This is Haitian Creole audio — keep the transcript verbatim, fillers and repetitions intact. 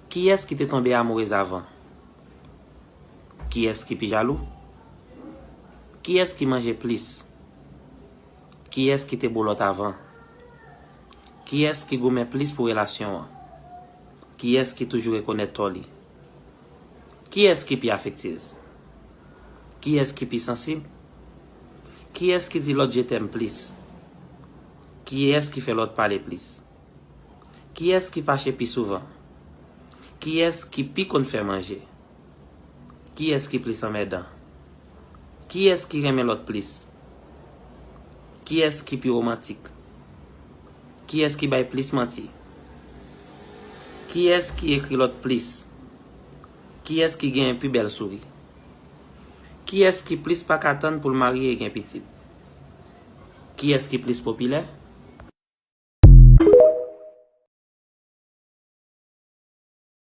Kiyès ki te tonbe amourez avan? Kiyès ki pi jalou? Kiyès ki manje plis? Kiyès ki te bo lòt avan? Kiyès ki goumen plis pou relasyon an? Kiyès ki toujou rekonèt tò li? Kiyès ki pi afektyez? Kiyès ki pi sansib? Kiyès ki di lòt je t'aime plis? Kiyès ki fè lòt pale plis? Kiyès ki fache pi souvan? Kiyès ki pi konn fè manje? Kiyès ki plis anmèdan? Kiyès ki renmen lòt plis? Kiyès ki pi womantik? Kiyès ki bay plis manti? Kiyès ki ekri lòt plis? Kiyès ki genyen pi bèl souri? Kiyès ki plis pa ka tann pou l marye e gen pitit? Kiyès ki plis popilè?